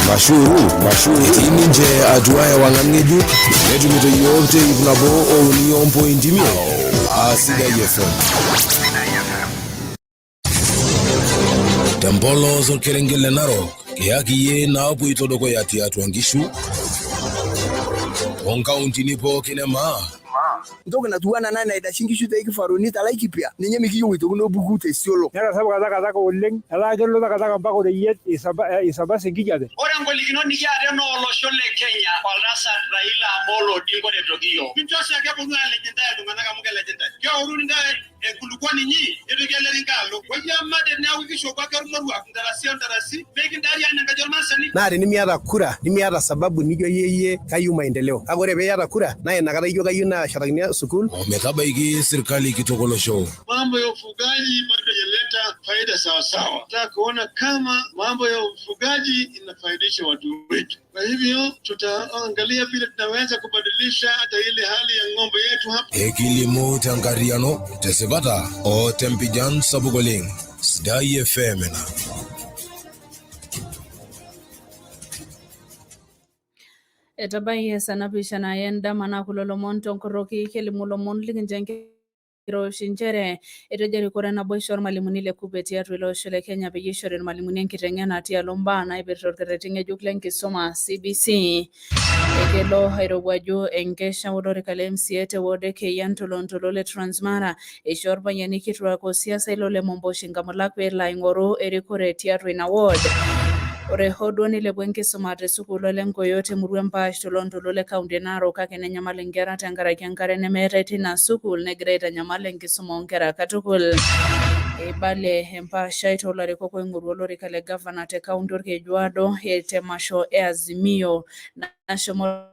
Mashuru, mashuru. Etii ninche atua ewang'an ng'ejuk netumito iyiook te 103.5 aa Sidai FM. Tempolos orkerenget le Narok, kiyaki iyie naapoito dukuya tiatua nkishu toonkauntini pookin e maa. Ntoki natiu anaa ena naidashie nkishu te kifaroni te Laikipia ninye mikiyieu aitoki nepuku te Isiolo. Netasapuka takataka oleng etaa kelo takataka mpaka oreyiet isambasa enkijape. Ore ngolikinot nikiata enaa olosho le Kenya, oltasat Raila Amolo Odinga oretoki iyiook. Mintoki ake eponu aalej intae iltung'anak amu kelej intae. Keoruni intae enkulukuoni inyi nitoki ele rinka alo. Oyiama teneeku kishopo ake irmoruak ntarasi o ntarasi mikintari anaa enkaji ormaasani. Naa tenimiata kura nimiata sababu nijo iyie kayieu maendeleo, kake ore pee iyata kura naa inakata ijo kayieu naashetakini sukuul. Ometabaiki sirkali kitok olosho. Mambo ya ufugaji bado hajaleta faida sawasawa. Nataka kuona kama mambo ya ufugaji inafaidisha watu wetu. Kwa hivyo tutaangalia vile tunaweza kubadilisha hata ile hali ya ng'ombe yetu hapa. Ekilimu tenkarriyiano, tesipata o tempijan sapuk oleng. Sidai FM ina. Etabayie saa napishana endama naa kulo lomon tonkoroki kelimu lomon likincho enkiroshi nchere etejo erikore naboisho ormalimuni le KUPPET tiatua ele osho le Kenya peyie ishori irmalimuni enkiteng'ena tialo mbaa naipirta orkerreti ng'ejuk lenkisuma CBC. Ekelo airowuaju enkesha olorika le MCA te ward e Keian tolontolo le Transmara eishoo irpayiani kituak osiasa ilo le Momboshi nkamulak pee elo aing'oru erikore tiatua ina ward. Ore hoo duo nilepua enkisuma te sukuul Olenkoyo temurua Empaash tolontoluo le kaunti e Narok, kake nenyamal inkera tenkaraki enkare nemeetae tina sukuul negira aitanyamal enkisuma oonkera katukul. Eibalie empaashai toolarikok oing'oru olorika le gavana te kaunti Orkejuado temasho e Azimio nashomo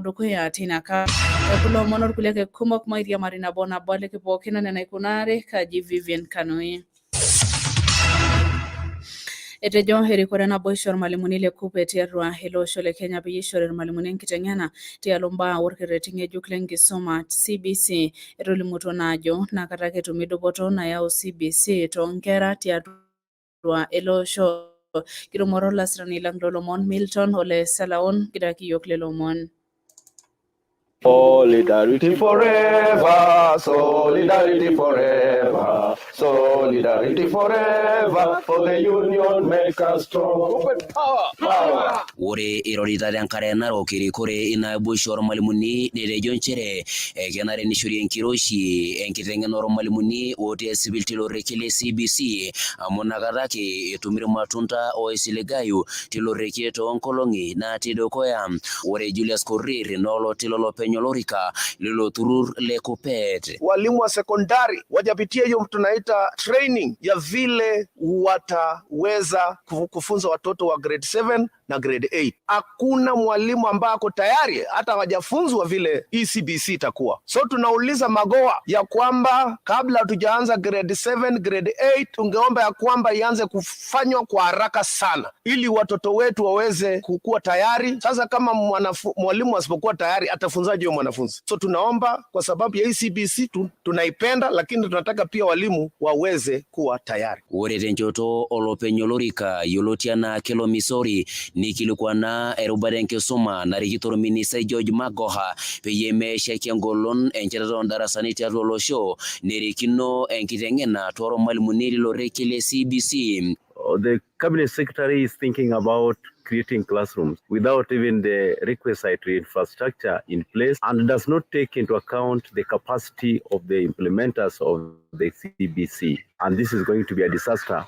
dukuya tina kulo omon orkulie ake kumok mairiamari nabo nabo aliki pookin enaa enaikunari. Kaji Vivian Kanui. Etejo erikore naboisho ormalimuni le KUPPET tiatua ele osho le Kenya peyie ishori irmalimuni enkiteng'ena tialo mbaa orkerreti ng'ejuk lenkisuma CBC. Etolimutuo naa ajo nakata ake etumi dupoto nayau CBC toonkera tiatua ele osho. Kitumore olasirani lang lolomon Milton Ole Salaon kiraki yiok lelo omon. Solidarity forever, solidarity forever, solidarity forever, for the union make us strong. Power, power. Ore irorita tenkare Narok erikore ina naboisho ormalimuni netejo nchere kenare nishori enkiroshi enkiteng'ena ormalimuni otii esipil tilo rekie le CBC amu inakata ake etumi irmatunda oisiligayu tilo rekie toonkolong'i natii dukuya. Ore Julius Korir naa oloti lolopeny olorika lilo turur le KUPPET. Walimu wa sekondari wajapitia hiyo tunaita training ya vile wataweza kufunza watoto wa grade 7 na grade 8. Hakuna mwalimu ambaye ako tayari, hata hawajafunzwa vile CBC itakuwa. So tunauliza Magoha ya kwamba kabla hatujaanza grade 7, grade 8, tungeomba ya kwamba ianze kufanywa kwa haraka sana ili watoto wetu waweze kukuwa tayari. Sasa kama mwalimu asipokuwa tayari atafunzaje huyo mwanafunzi? So tunaomba kwa sababu ya CBC tunaipenda, lakini tunataka pia walimu waweze kuwa tayari. Ore tenchoto olopeny olorika yioloti anaa Kelo Misori nikilikwana erubata enkisuma narikito orministai George Magoha peyie meeshaki engolon enchetata oondarasani tiatua olosho nerikino enkiteng'ena toormalimuni lilo rekie le CBC. The cabinet secretary is thinking about creating classrooms without even the requisite infrastructure in place and does not take into account the capacity of the implementers of the CBC. And this is going to be a disaster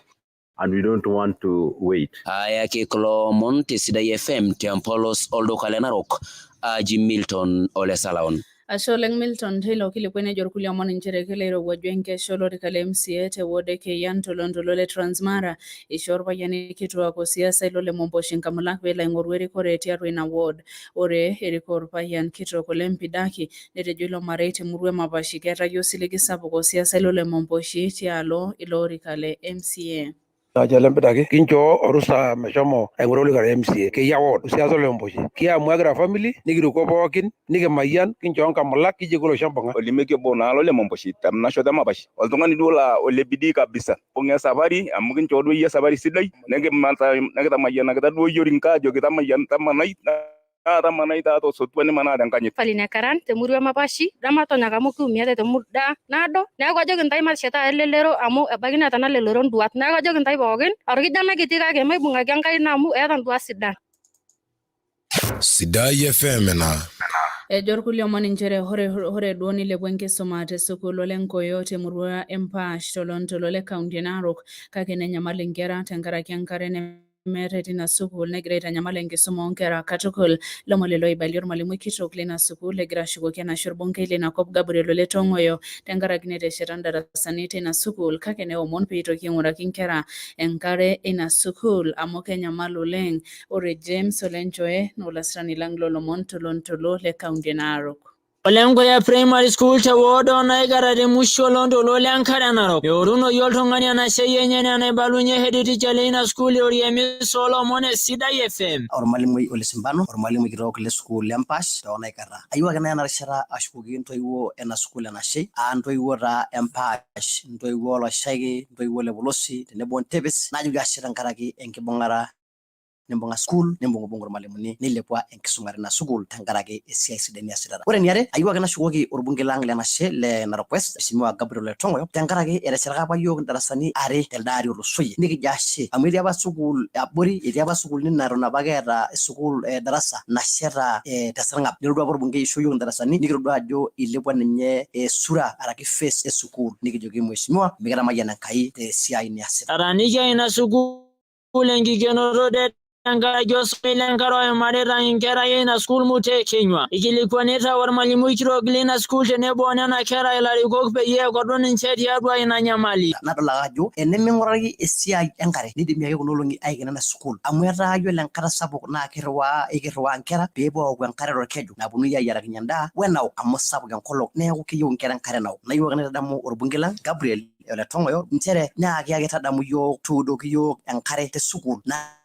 and we don't want to wait. Ayaki kulo omon te Sidai FM tempolos olduka le Narok, aji Milton Ole Salaon. Ashe oleng Milton teilo kilikuai nejo irkulie omon nchere kelo airowuaju enkesha olorika le MCA te ward e Keian tolontoluo le Transmara ishoo irpayiani kituak osiasa ilo le Momboshi nkamulak peelo aing'oru erikore tiatua ina ward. Ore erikoo orpayian kitok Ole Mpidaki netejo ilo marei temurua e Mapashi keetayie osiligi sapuk osiasa ilo le Momboshi tialo ilo orika le MCA. Ajo lempidaki kinchoo orusa meshomo aing'oru olorika le MCA keyia ward osiasa ole Mboshi. Kiamua kira family nikiruko pookin nikimayian kinchoo nkamulak kijoki olosho mbung'a. Olimekie obo naa lole Momboshi temnashoto emapashi oltung'ani duo laa ole bidii kabisa bung'a esafari amu kinchoo duo iyie esafari sidai nekitamayianakita duo iyie orinka ajoki tamayian tamanai naa tamanai taa tosotua nimanaa tenkanyit. Paline Karan temurua Mapashi damatonyok amu kiumiate temuda naado neeku ajoki intae mateshetaa elelero amu ebaiki neeta ena lelero nduat neeku ajoki intae pookin orkijanai kiti kake maibung'aki Enkai ino amu eeta nduat sidan. Sidai FM ena. Ejo irkulie omon nchere ore duo nilepua enkisuma te sukuul Olenkoyo temurua Empaash tolontoluo le kaunti e Narok kake nenyamal inkera tenkaraki enkare nemeetae tina sukuul negira aitanyamal enkisuma oonkera katukul. Lomon lelo oibalie ormalimui kitok lina sukuul egira ashukoki enashe orbungei lina kop Gabriel Ole Tong'oyo tenkaraki netesheta ndarasani tina sukuul kake neomon peitoki aing'uraki inkera enkare eina sukuul amu kenyamal oleng. Ore James Olenchoe naa olasirani lang lolomon tolontoluo le kaunti e Narok. Olenkoya Primary School te ward oo Naikara te musho olontoluo le Enkare Narok. Eorunoyu oltung'ani enashei enye enaa enaibalunye head teacher leina sukuul eorie emisa oolomon e Sidai FM. Ormalimui Ole Simbano, ormalimui kitok le sukuul Empash tooNaikara. Ayieu ake naya ena rishata ashukoki intoiwuo ena sukuul enashe, aa intoiwuo taa Empaash, intoiwuo Oloshaki, intoiwuo le Polosi tenebo Ntepes, najoki ashe tenkaraki enkibung'ata nimbung'a sukuul, nimbung'ubung'u irmalimuni, nilepua enkisuma tina sukuul tenkaraki esiai sidai niasitata. Ore eniare, ayieu ake nashukoki orbungei lang lenashe le Narok West, Mheshimiwa Gabriel Ole Tong'oyo, tenkaraki eteshetaka apa yiok indarasani are telde ari otulusoyie. Nikijo ashe amu etii apa sukuul abori, etii apa sukuulini neton apake eeta sukuul darasa nasheta te sarng'ab. Nelotu apa orbungei aisho yiok indarasani, nikitodua ajo ilepua ninye sura araki face e sukuul. Nikijoki Mheshimiwa mikitamayiana Enkai tesiai niasita. Etaanikia ina sukuul enkikenoto det tenkaraki osomai lenkare oimarita inkera eina sukuul Mutee Kinyua. Ikilikuanita ormalimui kitok leina sukuul tenebo onena kera ilarikok peyie ekodu ninche tiatua ina nyamali. Nadol ake ajo teniming'urari esiai enkare nidimi ake kuna olong'i aikena ena sukuul amu etaa yiolo enkata sapuk naa kirriwaa ekirriwaa inkera peepuo aoku enkare torkeju naponunui ayiarakinye endaa wenaok amu sapuk enkolong neeku keyieu inkera enkare naok. Nayieu ake naitadamu orbungei lang Gabriel Ole Tong'oyo nchere nyaaki ake tadamu yiok tuudoki yiok enkare te sukuul naa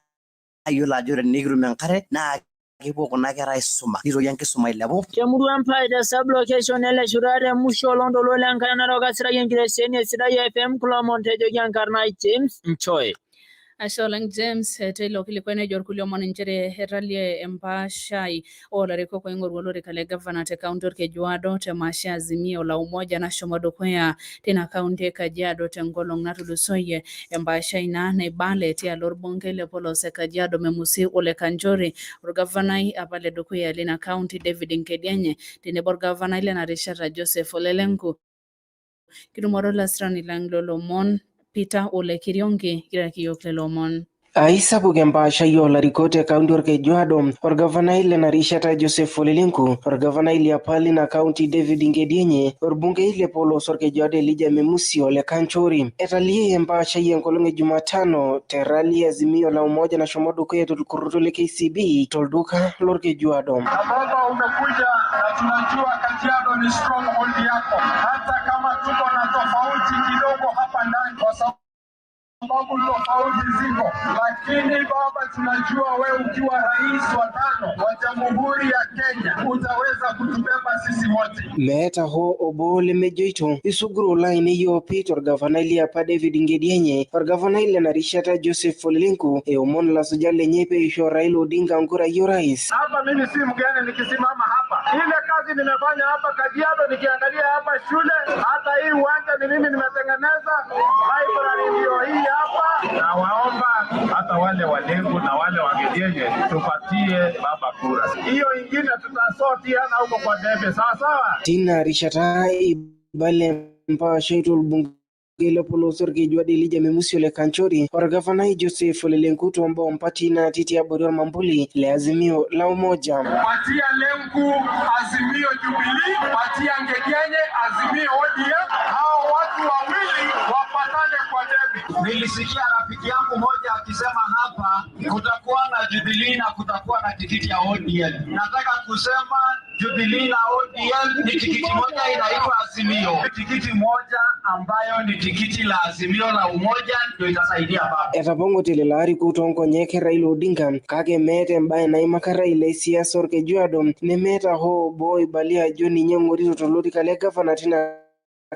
yiolo ajo tenikitum enkare naa kepuo kuna kera aisuma nitoki enkisuma ailepu. Temurua Empai te sub-location e Leshuta te musho olontoluo le Enkare Narok asiraki enkitesheni e Sidai FM kulo omon tejoki enkarna ai James Nchoe. Ashe oleng James teilo kilikuai nejo irkulie omon nchere etalie empaashai oolarikok oing'oru olorika le gavana te kaunti Orkejuado te mashi Azimio la Umoja nashomo dukuya tina kaunti e Kajiado tenkolong natulusoyie. Empaashai ina naibale tialo orbungei le polos e Kajiado Memusi Ole Kanchori, orgavanai apa ledukuya lina kaunti David Nkedienye tenebo orgavanai lena rishata Joseph Ole Lenku. Kitumore olasirani lang lolomon Peter Ole Kiriongi kiraki yiok lelo omon. Aisapuk empaashai oolarikok te kaunti Orkejuado, orgavanai lena rishata Joseph Ole Lenku, orgavanai liapa lina kaunti David Nkedienye, orbungei le polos Orkejuado Elijah Memusi Ole Kanchori. Etalie empaashai enkolong e Jumatano te rally e Azimio la Umoja nashomo dukuya tolkurruto le KCB tolduka lorkejuado. Na baba, umekuja na tunajua Kajiado ni stronghold yako, hata kama tuko na tofauti kidogo hapa ndani, kwa sababu tofauti ziko, lakini baba, tunajua wewe ukiwa rais wa tano wa Jamhuri ya Kenya utaweza kutubeba sisi wote. Meeta hoo obo lemejoito isuguro lainei opi torgavanai liapa David Nkedienye, orgavanai lena rishata Joseph Ole Lenku eomon lasujak lenye pee eisho Raila Odinga nkurai orais. Hapa mimi si mgeni nikisimama hapa, ile kazi nimefanya hapa Kajiado, nikiangalia hapa shule, hata hii uwanja ni mimi nimetengeneza, library ndio hii hapa. Nawaomba hata wale wa Lenku na wale wa Nkedienye tupatie baba kura, hiyo ingine tutasotiana huko kwa debe, sawa sawa. Tina rishata eibale empaashai torbungei le polos Orkejuado Elijah Memusi Ole Kanchori, orgavanai Joseph Ole Lenku tombaa mpati natii tiabori ormambuli le Azimio la Umoja. Patia Lenku Azimio Jubilee, patia Nkedienye Azimio ODM. Hao watu wawili wapatane kwa debe. Nilisikia rafiki yangu moja akisema hapa kutakuwa na Jubilee na kutakuwa na tikiti ya ODM. Nataka kusema Jubilee na ODM ni tikiti moja inaitwa Azimio. Tikiti moja ambayo ni tikiti la Azimio la Umoja ndio itasaidia baba. Etapong'ote lelo arikok toonkonyek e Raila Odinga kake meeta embae naimaka Raila esiasa Orkejuado nemeeta hoo obo oibali ajo ninye ong'orito tolorika le gavana tina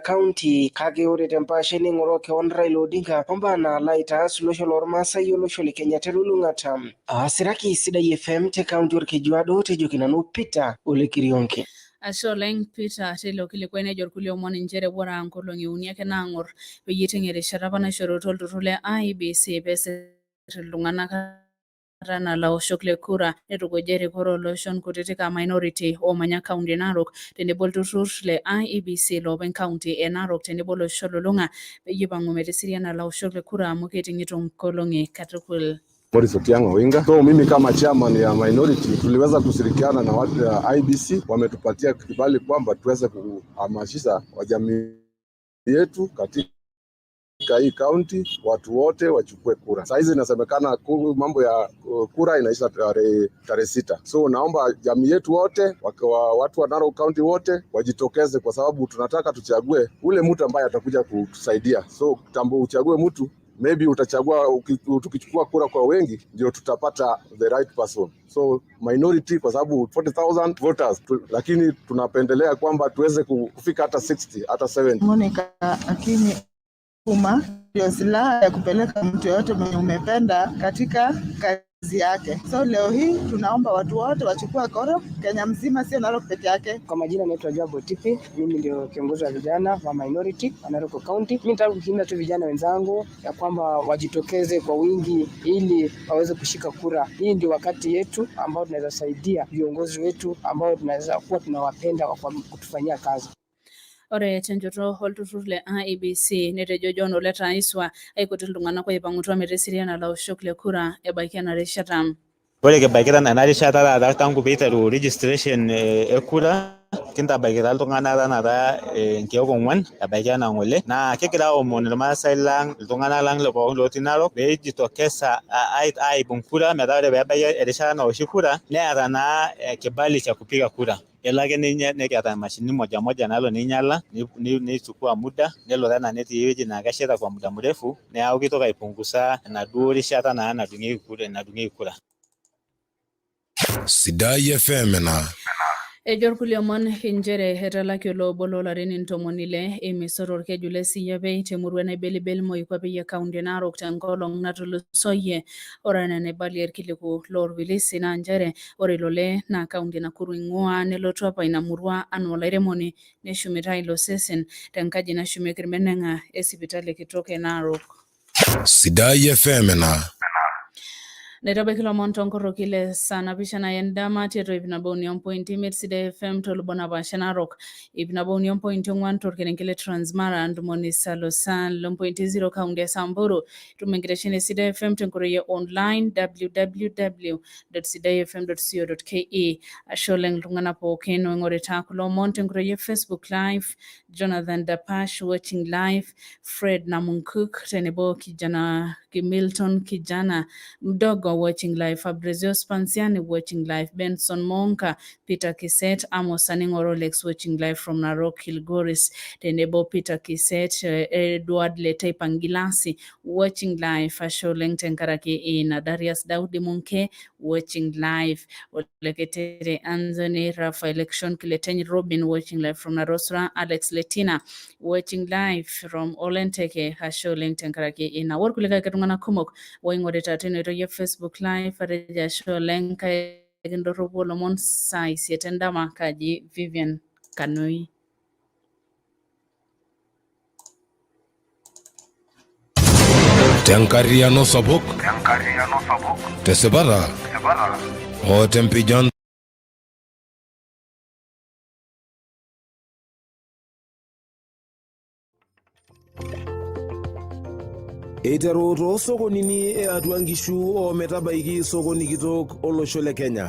kaunti kake ore tempaashe neing'oroo kewon Raila Odinga ombaa naalo aitaas olosho lormaasai olosho le Kenya telulung'ata. Aasiraki Sidai FM te kaunti Orkejuado tejoki nanu Peter Ole Kirionke. Ashe oleng Peter teilo kilikuai nejo irkulie omon nchere ore aa nkolong'i uni ake naang'or peyie eiting erishata apa naishorutua olturrur le IEBC peesir iltung'anak ata anaa laoshok le kura neitukuja erikore ooloshon kutitik aa minority oomanya kaunti e Narok tenebo olturrur le IEBC loopeny kaunti e Narok tenebo olosho olulung'a peyie eipang'u metisiriana laoshok le kura amu keiting'ito nkolong'i katukul. Morris Otiang'o Winga. So mimi kama chairman ya minority tuliweza kushirikiana na watu ya IEBC, wametupatia kibali kwamba tuweze kuhamasisha wajamii yetu katika hii county, watu wote wachukue kura. Saa hizi inasemekana mambo ya kura inaisha tarehe 6. So naomba jamii yetu wote watu wa Narok County wote wajitokeze, kwa sababu tunataka tuchague ule mtu ambaye atakuja kutusaidia. So kitambo uchague mtu, maybe utachagua, tukichukua kura kwa wengi ndio tutapata the right person. So minority kwa sababu 40,000 voters lakini tunapendelea kwamba tuweze kufika hata 60 hata 70. Monica Akinyi Uma ndio silaha ya kupeleka mtu yoyote mwenye umependa katika kazi yake. So leo hii tunaomba watu wote wachukue kura Kenya mzima, sio Narok peke yake. Kwa majina naitwa Joab Otipi, mimi ndio kiongozi wa vijana wa minority wa Narok County. Mimi nataka kuhimiza tu vijana wenzangu ya kwamba wajitokeze kwa wingi ili waweze kushika kura. Hii ndio wakati yetu ambao tunaweza saidia viongozi wetu ambao tunaweza kuwa tunawapenda kwa kutufanyia kazi. Ore tenchoto olturrur le IEBC netejo John Ole Taiswa aipotu iltung'anak oipang'utua metisiriana laoshok le kura ebaiki ena rishata. Ore kibaikita ena rishata taata tangu piiteru registration e kura kintabaikita iltung'anak tanakata nkeek 4 ebaiki enaa ng'ole naa kigira aomon irmaasai lang iltung'anak lang pookin lotii Narok peijitokesa aibung kura metaa ore peebaiki erishata naoshi kura neeta naa kibali cha kupiga kura. Elo ake nikiata mashinini moja moja nalo ninyala nichukua muda nelo tena netii ewueji naa keshaita kwa muda mrefu neeku kitoki aipungusa enaduo rishata naa nadung'ieki kura. Sidai FM na Ejo irkulie omon nchere etalaki oloobo loolarin 60 emisot orkeju le Siyiapei temurua naibelibel moikuape e kaunti e Narok tenkolong natulusoyie. Ore enaa enaibalie irkiliku loorpilisi naa nchere ore ilo lee naa kaunti e Nakuru ing'ua nelotu apa ina murua anaa olairemoni neshumitai ilo sesen tenkaji nashumieki irmeneng'a esipitali kitok e Narok. Sidai FM na Naitabaiki lomon tonkoroki le saa napishana endama tiatua 103.5 Sidai FM tolubot napaasha Narok, 103.4 torkerenket le Transmara, 97.0 kaunti e Samburu. Itum enkitesheni e Sidai FM tenkoitoi e online www.sidaifm.co.ke. Ashe oleng iltung'anak pookin oing'orita kulo omon tenkoitoi e Facebook Live, Jonathan Dapash watching live, Fred Namunkuk tenebo kijana Milton kijana mdogo watching live, Fabrizio Spansiani watching live, Benson Monka, Peter Kiset, Amos Aningo Rolex watching live from Narok Kilgoris, tenebo Peter Kiset, Edward Letei watching live, ashe oleng tenkaraki ina, Darius Daudi Munke watching live, Oleketere Anthony, Rafael Election Kileteny Robin watching live from Narosra, Alex Letina watching live from Olenteke, ashe oleng tenkaraki ina. Ore kulikae tung'anak kumok oing'orita teina oitoi e Facebook Live, atejo ashe oleng, kindorropu olomon saa isiet endama. Kaji Vivian Kanoi. Tenkarriyiano sapuk, tesipata o tempijan. Eiteru toosokonini e atua nkishu o metabaiki sokoni kitok olosho le Kenya.